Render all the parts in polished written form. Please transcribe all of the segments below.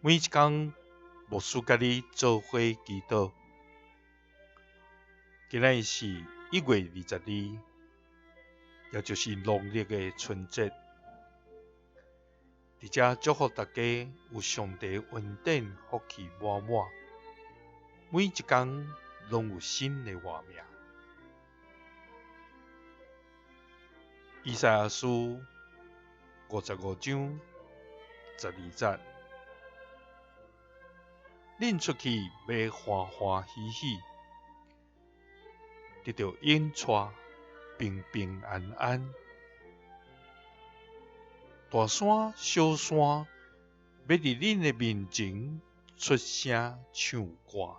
每一工牧師佮你做伙祈禱。今仔日是1月22，也就是農曆的春節。佇遮祝福大家有上帝恩典，福氣滿滿，每一工攏有新的活命。以賽亞書55章12節。恁出去欲歡歡喜喜，得著引帶，平平安安。大山、小山，欲佇恁的面前出聲唱歌，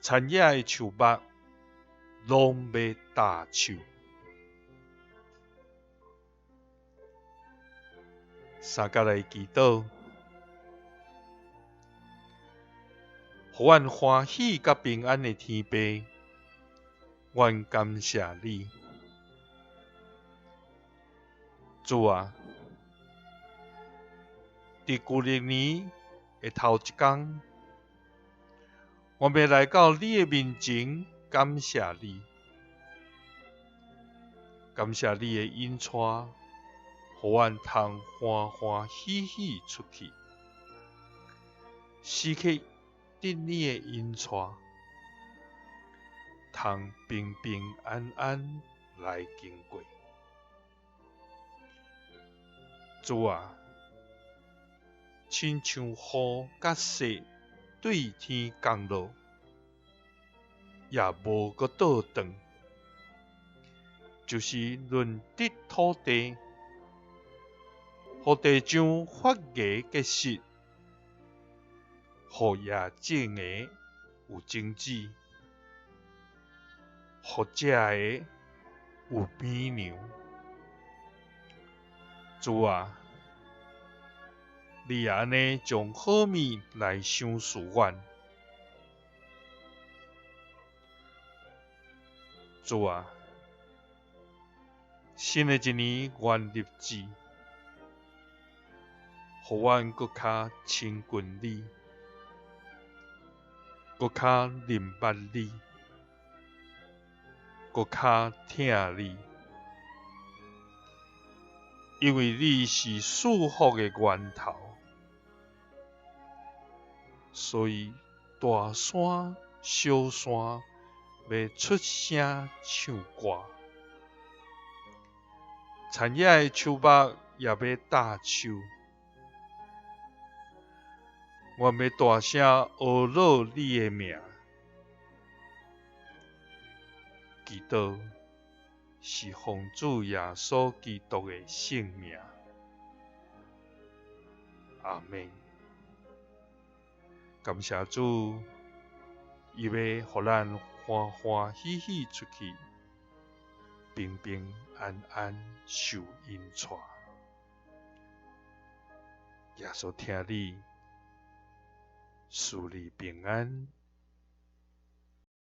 田野的樹木攏欲焦樹。相佮來祈禱。予阮歡喜佮平安的天父，阮感謝你，主啊！佇舊曆年的頭一工，阮欲來到你的面前，感謝你，感謝你的引帶，予阮通歡歡喜喜出去，時刻得你的引帶，通平平安安來經過。主啊，親像雨佮雪對天降落，也無閣倒轉，就是潤澤土地，予地上發芽結實。予野種的有種子，予食的有米糧。主啊，你也按呢將好物來賞賜阮。主啊，新的一年阮立志，予阮閣較親近你。閣較認捌你，閣較疼你，因為你是賜福的源頭，所以大山、小山欲出聲唱歌，田野的樹木也欲焦樹。阮欲大聲呵咾你的名，祈禱是奉主耶穌基督的聖名，阿們。感謝主，伊欲予咱歡歡喜喜出去，平平安安受引帶。耶穌疼你。賜你平安。